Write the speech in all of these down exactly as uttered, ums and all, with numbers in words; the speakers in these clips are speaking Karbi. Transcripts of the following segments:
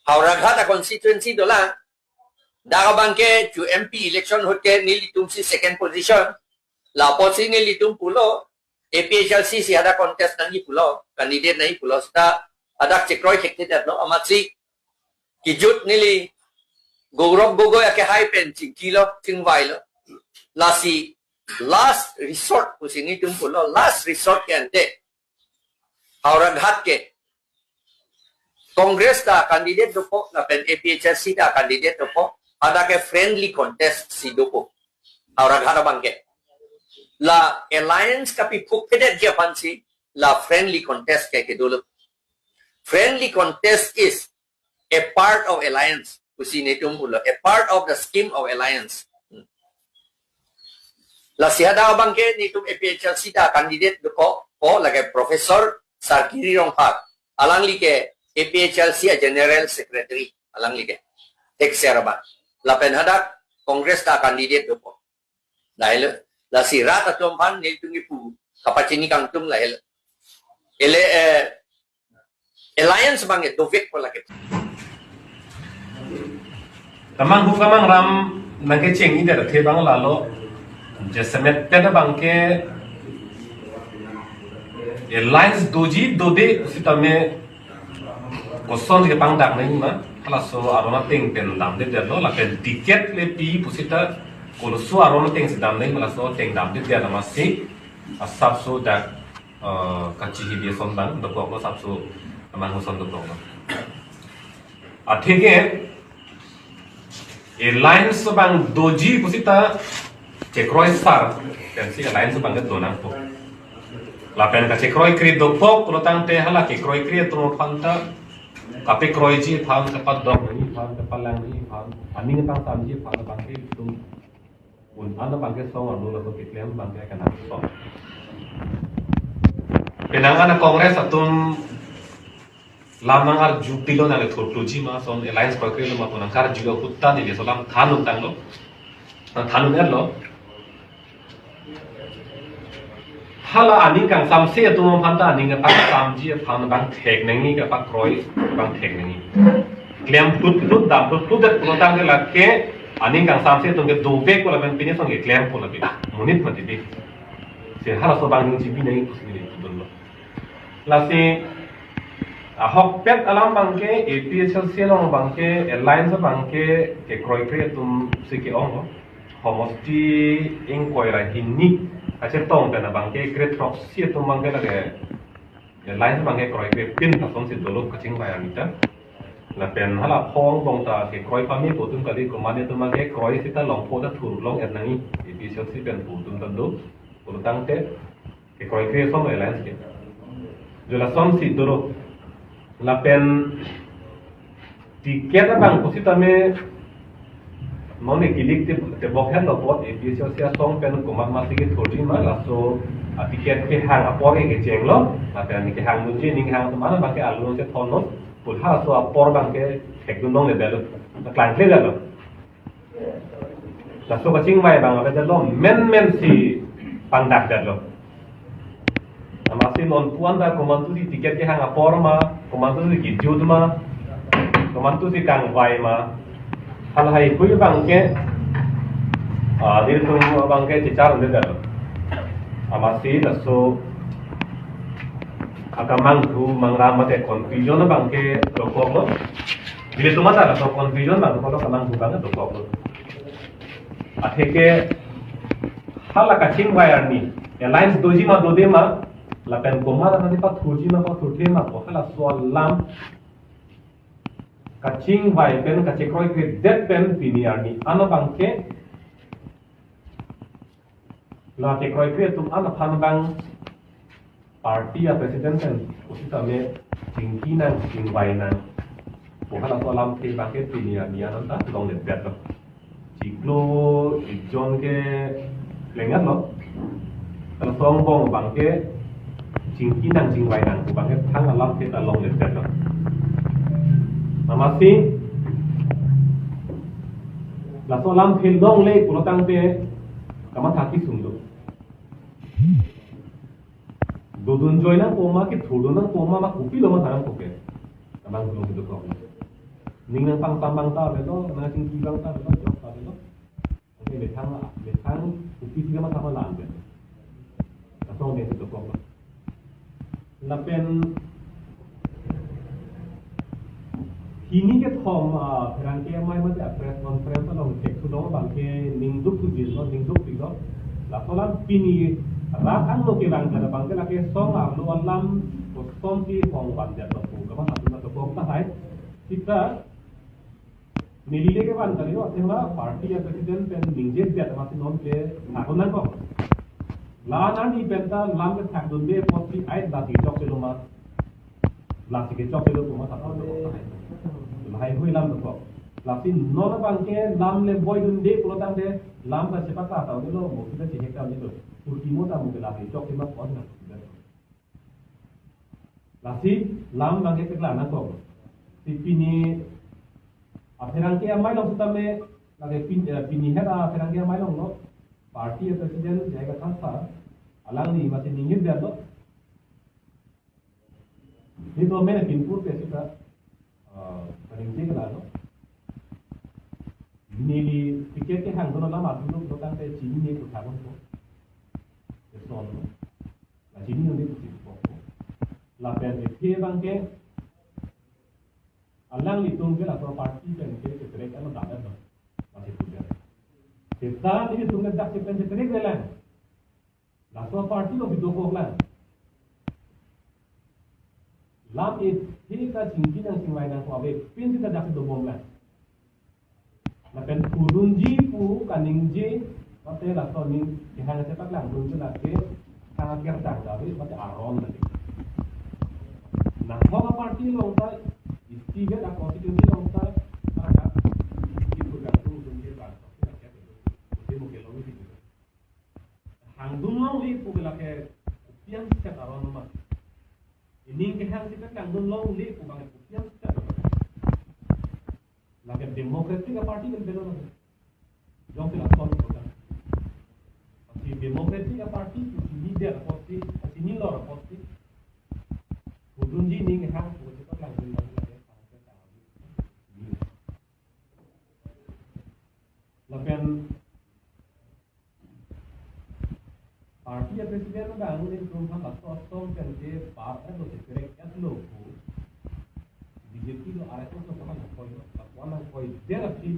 Howraghat a constituency dolang. Dak abangke chu M P election ahut ke nelitum si second position. Lapusi nelitum pulo, A P H L C si hadak contest nangji pulo, candidate nangji pulo, seta hadak chekroi thekthedetlo, amatsi kejut neli Gaurav Gogoi akehai pen chingkilo, chingvailo. Lasi last resort pusi nelitum pulo, last resort ke ante Howraghat ke Congress ta candidate dopo, lapen A P H L C ta candidate dopo, hadak ke friendly contest si dopo. Howraghat abangke. La alliance kapephukthedetji aphansi la friendly contest ke kedolo. Friendly contest is a part of alliance. Pusi nelitum pulo, a part of the scheme of alliance. Lasi hadak abangke nelitum A P H L C ta candidate dopo, ko lake Professor Sarkiri Rongphar. Alangli ke A P H L C a General Secretary, alangli ke. Thekser abang. Lapen hadak Congress ta candidate dopo. Lahelo. Lasi rat atum aphan nelitum kipu kapachini kangtung lahelo. Ele, eh, alliance abangke dovekpo lake. Kamanghu kamangram nangkechengji det athe abang lalo. Jasemet pen abangke alliance doji dode sitame koson kepangdak nangma, halaso aron ateng pen damdedetlo, lapen ticket le pi pusita koloso aron ateng si dam nangma, laso ateng damdedet amatsi asapso dak, eh, kachihidi ason abang dokoklo, asapso amang ason dokoklo. Atheke alliance abang doji pusita chekroisar, pensi alliance abangke donangpo. Lapen kachekroikre dokok pulotangte hala kekroikre atum aphanta kapekroiji aphan, kapadok nangji aphan, kapalang nangji aphan, aning kapasamji aphan abangke itum un an abangke song arlo laso keklem abangke kanang song. Penang an Congress atum lam nang arju pilo, nangkethur thuji ma, ason alliance kroikrelo ma pu nangkarju ahut ta neli laso alam than untanglo. Nang than un-etlo. Hala aning kangsamse atum aphanta aning kapaksamji aphan abang thek nangji, kapakroi abang thek nangji. Klem phut phut, dam phut phut det pulotangte lake aning kangsamse atum ke dovekpo lapen pine song ke klempo lapen monit mati bi. Si halaso abang ningjepi nangji pusi neli pudunlo. Lasi ahokpet alam abangke A P H L C along abangke alliance abangke kekroikre atum si ke-onglo. Homosti ingkoi ra hini kachetong pen abangke kre throksi atum abangke lake alliance abangke kroikre pin asonsi dolo kachingvai arni ta. Lapen hala phong bong ta kekroi pame pu atum kali, komat atum abangke kroi sita longpo ta thur long-et nangji, A P H L C pen pu atum ta do. Pulotangte kekroikre ason alliance ke. Jo lasonsi dolo. Lapen ticket abang pusitame non ekilik te, tebok henlo apot A P H L C asong pen komat masi kethurji ma, laso aticket kehang apor ke kechenglo, lapen kehang dunji aning hang atum an abangke alu nangchethonlo, pu halaso apor abangke thekdun longledetlo, klangkledetlo. Laso kachingvai abang avedetlo, menmensi pangdakdetlo. Amatsi non pu-an ta komantusi ticket kehang apor ma, komantusi kejut ma, komantusi kangvai ma, halahai hui abangke, ah, nelitum abangke chechar-un-edetlo. Amatsi laso akamanghu mangram mate confusion abangke dokoklo. Nelitum mata laso confusion abang dokoklo, kamanghu abang dokoklo. Atheke hala kachingvai arni alliance doji ma dode ma, lapen komat aphan pathurji ma pathurthe ma pu halaso alam kachingvai pen kachekroikredet pen pini arni an abangke la kekroikre atum an aphan abang party a president pen pusitame chingki nang chingvai nang pu halaso alamthe abangke pini arni an ta longledetlo. Chiklo ijon ke lengan lo. Laso angbong abangke chingki nang chingvai nang pu abangke thang alamthe ta longledetlo. Amatsi laso alamthe longle pulotangte kamatha kesung do. Dodun joi nangpo ma, kethurdun nangpo ma, ma kopilo ma tha nangpo ke. Abang dun dokoklo. Ning nangpang tambang ta avelo, nangchingki abang ta avelo, jok ta avelo. Oke, methang, methang kopi tiga masa malam ya. Laso ne dokok lo. Lapen hini kethom, ah, pherangke amei mate a-press conference along thek sudong abangke ningduk sujil lo, ningduk pik lo. Laso alam pini rat angno kevang abangke lake song arlo alam kosonsi hong vandet lo pu kama satu na dokok tahai. Sita neli le kevan kali, athema party a-president pen ningjedet amatsi non ke thakdun nangkok. La nani penta lam kethakdunde apotsi ai lasi chokchelo ma. Lasi kechokchelo pu ma sat lo. Lahai hui lam dokok. Lasi non abangke lam le boidunde pulo tangte lam ta chepat ta ta lo, mo kita chihek ta lo. Ultimo ta mo ke lasi chokche ma pon na. Lasi lam abangke peklang nangkok. Si pini apherangke amei along sitame, lake pin-, eh, pini het apherangke amei along lo. Party a-president J I Kathar sir, alangli masi ningjedet lo. Nelitum amen akinpur ke sita, eh, kaningje ke lalo. Neli ticket kehangdun alam adu lo tangte chinine pu thakdun ko. Eson lo. La chinine pu thakdun ko. Lapen ephi abangke alanglitum ke laso party pen ke cheterek ano dapat lo. Masih punya. Kita nelitum ke dak pen cheterek le lang. Laso party lo bidokok lang. Lam ephi kachingki nang chingvai nangkok avepin sita dak dobom lang. Lapen pudunji pu kaningje mate laso ning kehang chepaklangdun ke lake kang aker tang kave mate aron lake. Nangkok a-party along ta, istivet a-constituency along ta, maka istivet kangtung dunji bang, mungkin mungkin long itu. Hangdun longle pu ke lake kopi an step aron ma. Ining kehang sita hangdun longle pu bang kopi an step aron. Lake democratic a-party kan belo lake. Jongsi lason pu kan. Pasti democratic a-party, pasti leader, pasti, pasti nilor, pasti. Pudunji ning kehang pu sita hangdun longle. Lapen party a-president abang nelitum aphan laso asong pen ke bar-et lo, cheterek-et lo pu B J P lo, R S S lo, kapan nangkoi lo, kapan nangkoidet aphi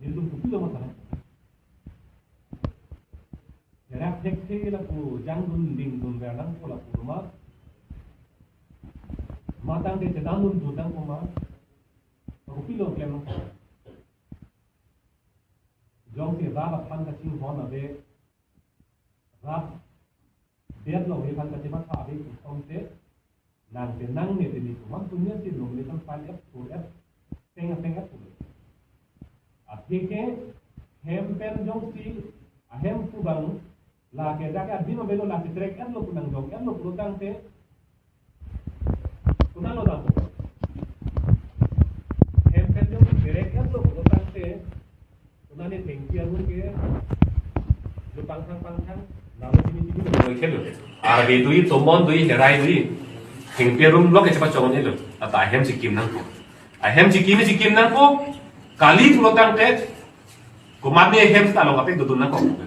nelitum kopilo masalah. Therak thekthe lapu jangdun lingdun ver nangpo lapu ma. Matang ke chedandun dun nangpo ma. Kopilo klem nangpo. Jongsi rat aphan kachinghon ave, rat det lo aphan kachematha ave pu thomte, nang te nangne te nelitum atum ya si lo nelitum file-et, file-et, teng teng-et pulo. Atheke hem pen jongsi ahem pu bang lake dak adim avelo, lake cheterek-et lo pu nangjong-et lo pulo tangte, konat lo dampo. Hem pen jongsi cheterek-et lo pulo tangte, konat ne thengpi arum ke, jo pangthang pangthang, nalo chini chini lo khelo. Arve dui, tomon dui, herai dui, thengpi arum lo ke chepa chongnelo. Ata ahem chikim nangpo. Ahem chikim chikim nangpo, kali pulo tangte, komatne ahem sita along kape dodun nangkok.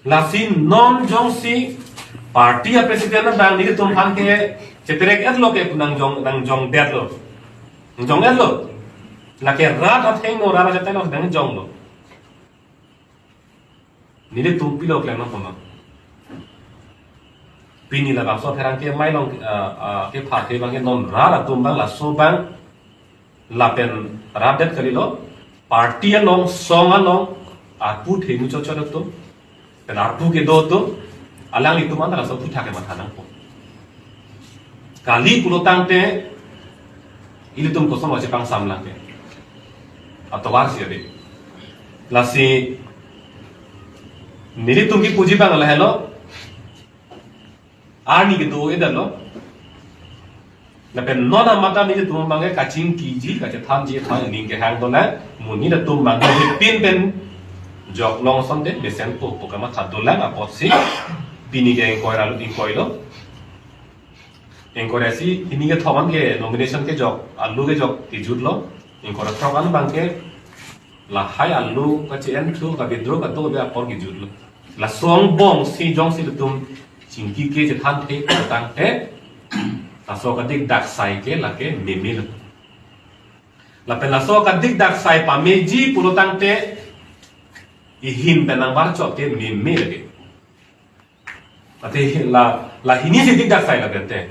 Lasi non jongsi party a-president abang nelitum aphan ke cheterek-et lo ke nangjong, nangjongdet lo. Nangjong-et lo. Lake rat athengno, rat athengno nangjong lo. Nelitum pilo klem nangpo ma. Pini labangso pherangke amei along, ah, ah, kepha ke abangke non rat atum abang laso abang lapen rat det kalilo, party along, song along, arpu themu chotchot atum, pen arpu kedo atum, alanglitum an laso aphuthak kematha nangpo. Kali pulo tangte, ilitum kosonlo chepangsam lang ke. Atovar si ave. Lasi, nelitum kepuji abang lahelo, arni kedo-edet lo. Lapen non amat nelitum abangke kachingkiji, kachethanji aphan ning kehang dolang, mo nelitum abangke pin pen jok long asonte mesenpo pu kamatha dolang apotsi pini ke ingkoi ra lo, ingkoi lo. Ingkoi ra isi hini kethom an ke nomination kejok, alu kejok kejutlo. Ingkoi ra throk an abang ke lahai alu kachi-en thu ka withdraw kado be apor kejutlo. Laso angbong si jongsi ilitum chingki ke chethan the tangte, laso kadik dak sai ke lake memelo. Lapen laso kadik dak sai pameji pulo tangte, ihin pen nangbar chot ke meme lake. Ate la, la hini si dik dak sai lapen te.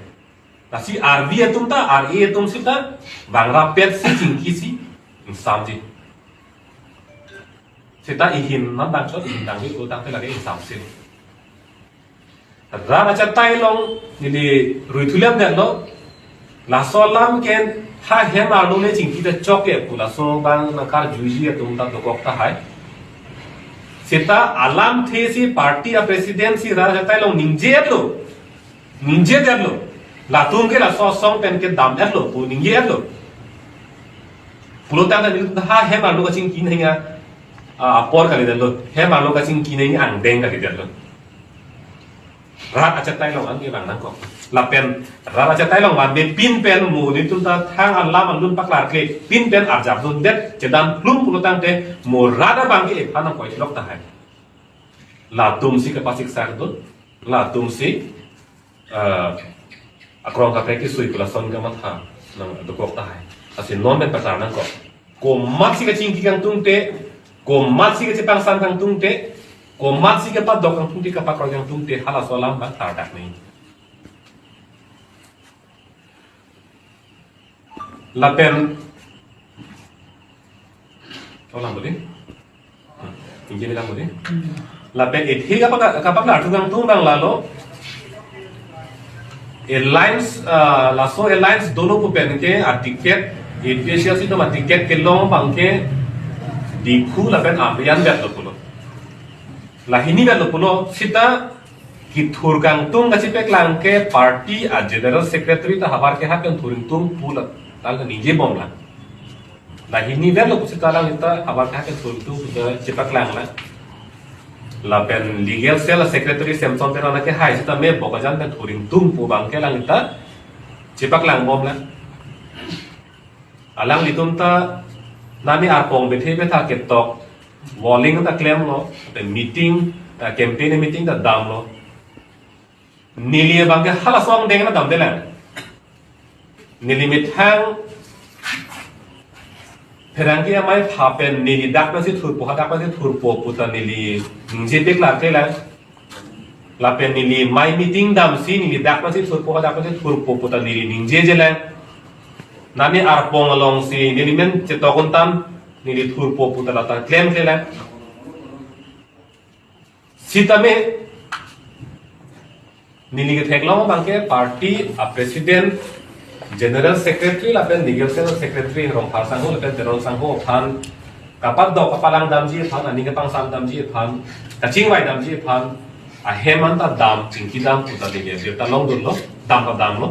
Lasi R V atum ta, R A atum sita, bang rapet si chingki si, ingsamji. Sita ihin nang dang chot, ihin dang di, utang te lake ingsamsi. Rat achatai along neli rui thuliam detlo. Laso alam ke ha hem arlo le chingki ta chok ke pu laso abang nangkarjuiji atum ta dokok tahai. Sita alamthe si party a president si rat achatai along ningjedetlo. Ningjedetlo. Latum ke laso asong pen kedamdetlo pu ningjedetlo. Pulo tangte nelitum ha hem arlo kachingki nangji a, a, apor kalidetlo. Hem arlo kachingki nangji angdeng kalidetlo. Rat achatai along an ke vang nangkok. Lapen rat achatai along vanve pin pen mo nelitum ta thang alam alun paklarkle pin pen arjapdundet chedam plum pulo tangte mo rat abang ke ephan nangkoi lok tahai. Latum si kapasiksardun, latum si, eh, akrong kaprek kesui pu lason kamatha nangdokok tahai. Lasi non pen paklar nangkok. Komat si kachingki kangtung te, komat si kachepangsam kangtung te, komat si kapadok kangtung te, kapakroi kangtung te, halaso alam abang tardak ni. Lapen, oh, lang budi. Hmm, ingkoi lang budi. Lapen, ethe kapak, kapak na artu kangtung abang lalo. Alliance, ah, laso alliance dolo pu pen ke a ticket, A P H L C atum a ticket kelong abang ke Diphu lapen Amri an vetlo pulo. La hini vetlo pulo, sita kethur kangtung kachepaklang ke party a general secretary ta havar ke ha pen thur ingtung pu la, tal ta ningje bomlang. La hini vetlo pu sita alang ita havar ke ha pen thur ingtung pu ta chepaklang la. Lapen legal cell secretary Samson Teron ke hai sitame Bokajan pen thur ingtung pu abang ke alang ita chepaklang bomlang. Alanglitum ta nani arpong bethe betha ketok, voling ta klemlo, te meeting, ta campaign meeting ta damlo. Neli abang ke halaso angdeng ta damdelang. Neli methang pherangke amei aphan pen neli dak nangsi thurpo, hadak nangsi thurpo pu ta neli ningje peklarklelang. Lapen neli mei meeting damsi neli dak nangsi thurpo, hadak nangsi thurpo pu ta neli ningjejelang. Nani arpong alongsi neli men chetok untam, neli thurpo pu ta lata klemklelang. Sitame neli ketheklong abang ke party a president, general secretary lapen legal cell secretary Rongphar sangho lapen Teron sangho aphan kapadok kapalang damji aphan, aning kapangsam damji aphan, kachingvai damji aphan, ahem an ta dam, chingki dam pu ta neli birta longdunlo, dam ta damlo.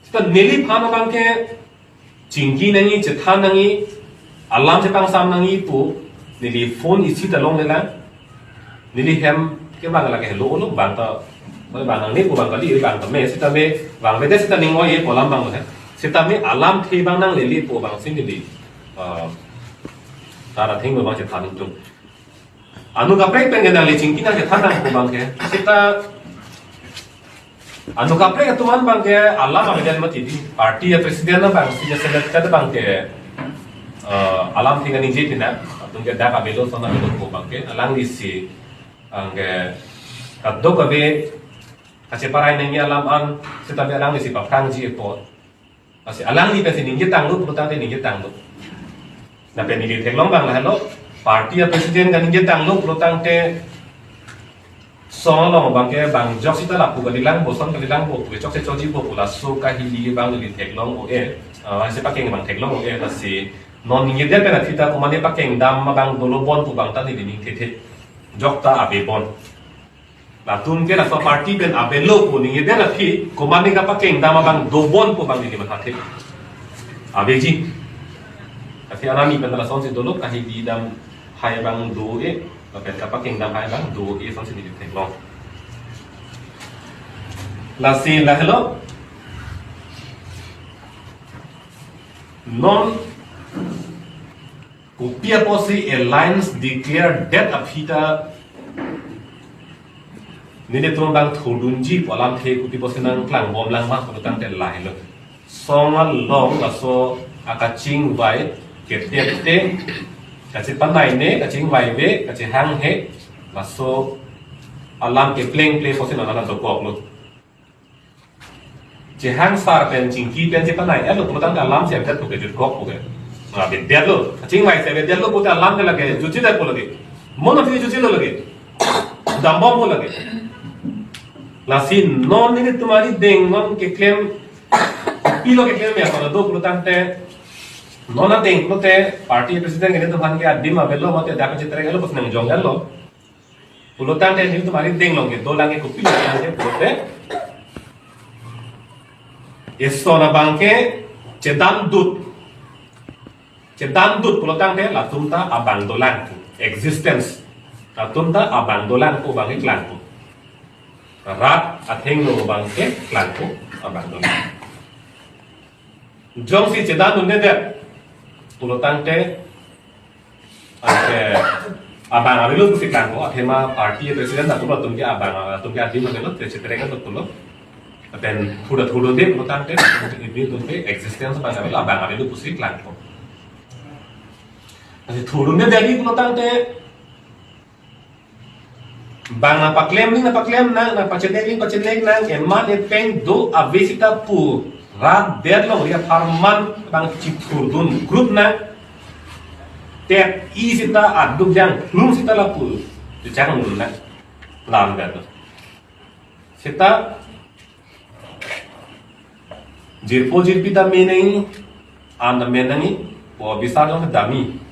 Sita neliphan abang ke chingki nangji, chethan nangji, alam chepangsam nangji pu neli phone isi ta longlelang. Neli hem ke abang lake helo ulo abang ta, abang nangne pu abang kali, abang ta me, sitame abang bete sita ning oi-e pu alam abang lo he. Sitame alamthe abang nanglele pu abang si neli, ah, tara thengno abang chethan tung. Anut kaprek pen ke nangli chingki nangchethan nang pu abang ke. Sita anut kaprek atum an abang ke alam avedet mati di. Party a president abang si jaselet kat abang ke, eh, alamthe kaningje pina. Atum ke dak avelo son avelo pu abang ke. Alanglisi abang ke kadokave kacheparai nangji alam an sitame alanglisi paphrangji apot. Lasi alangli pensi ningje tanglo pulo tangte ningje tanglo. Lapen neli theklong abang lahelo, party a president kaningje tanglo pulo tangte song along abang ke bang jok sita lapu kalilang, boson kalilang bo, pu chokche choji bo pu laso kahili abang neli theklong o-e, ah, si pakeng abang theklong o-e, lasi non ningjedet pen athita komatne pakeng dam abang dolo bon pu abang ta neli ning thethe jok ta ave bon. Latum ke laso party pen avelo pu ningjedet aphi, komatne kapakeng dam abang dobon pu abang neli mathathe. Aveji. Aphi anami pen lasonsi dolo, kahili dam hai abang do-e, lapen kapakeng dam hai abang do-e sonsi neli theklong. Lasi lahelo. Non kopi apotsi alliance declare det aphi ta nelitum abang thurdunji pu alamthe kopi apotsi nangklangbomlang ma pulotangte lahelo. Song along laso akachingvai ketepte, kachepanaine, kachingvaive, kachehanghe, laso alam keplengple apotsi nana dokoklo. Chehang sar pen chingki pen chepanai-etlo pulotangte alam si avedet pu ke jutkok pu ke. Avedetlo, kachingvai si avedetlo pute alam ke lake jutji det pu lake. Mono ti jutjilo lake. Dambom pu lake. Lasi non nelitum arideng non keklem, pilo keklem ya, kalau do pulotangte non adeng pulote party president ke nelitum aphan ke adim avelo mate dak cheterek-etlo pusi nangjong-etlo. Pulotangte nelitum arideng along ke dolang ke kopilo tangte pulote, eson abang ke chedandut. Chedandut pulotangte latum ta abang dolang pu, existence. Latum ta abang dolang pu abang ke klang pu. Rat athengno abang ke klang pu, abang dolang. Jongsi chedandundedet pulotangte, anke abang avelo pusi klangpo, athema party president atum atum ke abang, atum ke adim avelo, te cheterek-etlo pulo. Lapen thurda thurdunde pulotangte, ibi atum ke existence abang avelo, abang avelo pusi klangpo. Lasi thurdunde dadi pulotangte, bang nangpaklem ning nangpaklem nang, nangpachelek ning pachelek nang, eman epeng do ave sita pu, rat det longri apharman bang chithurdun krut nang, tep-i sita aduk jang plung sita lapu, chechak ngun nang, lam det. Sita jirpo jirpi ta me nangji, an ta me nangji, po bisar jong ta me.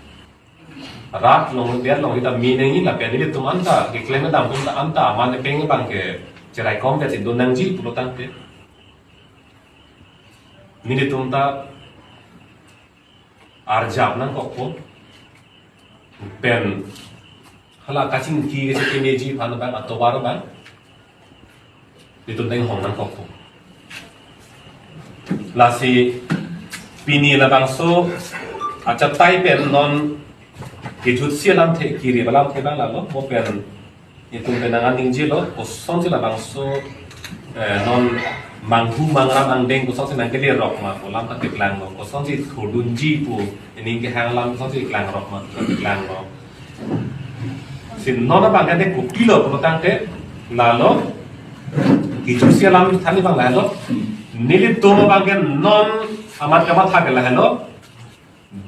Rat along, det along sita me nangji lapen nelitum anta keklem kedam atum ta anta aman epeng abang ke cheraikom det si do nangji pulotangte, nelitum ta arjap nangkokpo. Pen hala kachingki kachingki meji aphan abang atovar abang nelitum ta inghong nangkokpo. Lasi pini labangso achatai pen non kejutsi alamthe, kiri alamthe abang lalo, mo pen itum pen nangning jilo, kosonsi labangso, eh, non manghu mangram angdeng kosonsi nangkele rok ma, pu alam ta keklanglo, kosonsi thurdunji pu, ining kehang alam kosonsi klang rok ma, keklanglo. Si non abang ke kopilo pulotangte, lalo, kejutsi alamthe abang lalo, nelitum abang ke non amat kamatha ke lahelo,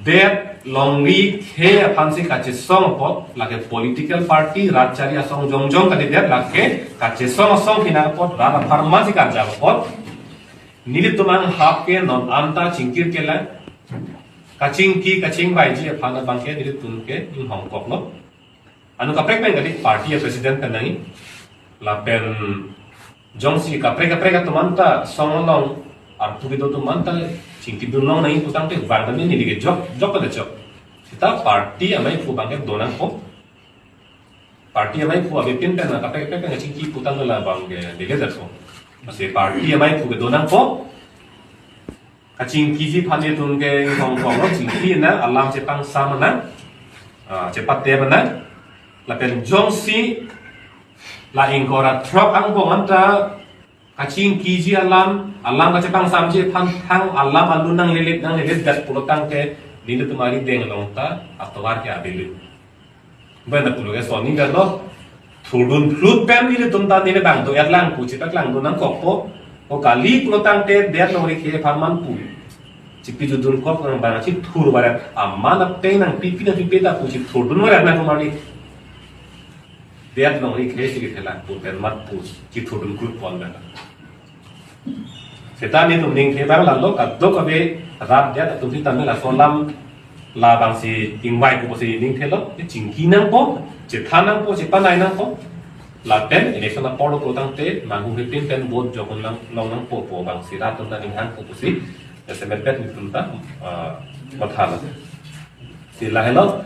det longri khei aphansi kachesong apot, lake political party, rat chari asong jongjong kalidet, lake kachesong asong pina apot, rat apharman si karjap apot, nelitum anghap ke non anta chingkir kelang, kachingki kachingvaiji aphan abang ke nelitum ke inghong koklo. Anut kaprek pen kali party a president pen nangji. Lapen jongsi kaprek kaprek atum anta song along arpu kedo atum anta chingkidun long nangji pulotangte vang kami neli ke jok, jok pada jok. Sita party amei aphu abang ke do nangpo. Party amei aphu abipin pen kaprek kaprek pen chingki pulotangte labang ke dege jatpo. Masi party amei aphu ke do nangpo. Kachingkiji aphan nelitum ke inghong koklo, chingki nang, alam chepangsam nang, ah, chepate nang. Lapen jongsi la ingkoi ra throk angbong anta kachingkiji alam, alam kachepangsamji aphan thang alam alun nanglelek nanglelek det pulotangte nelitum arideng along ta atovar ke avelo. Benda pulo ke soni kan lo. Thurdun phlut pen nelitum ta neli bang do-etlang pu chepaklangdun nangkokpo. O kali pulotangte det longri khei apharman pu. Chipi judun kok nang bang chithur varet. Aman apeng nangpipi nangpipe ta pu chithurdun varet nang kumari. Det longri khei si kethelang pu pen mat pu chithurdun krut pon benda. Seta nelitum ningthe abang lalo kadokave rat det atum sitame laso alam labangsi ingvai pu pusi ningthelo, chingki nangpo, chethan nangpo, chepanai nangpo. Lapen election apor lo pulotangte manghu hepin pen vote jokun lang long nangpo pu abangsi rat atum ta ninghang pu pusi S M F bet nelitum ta, ah, mathalo. Si lahelo,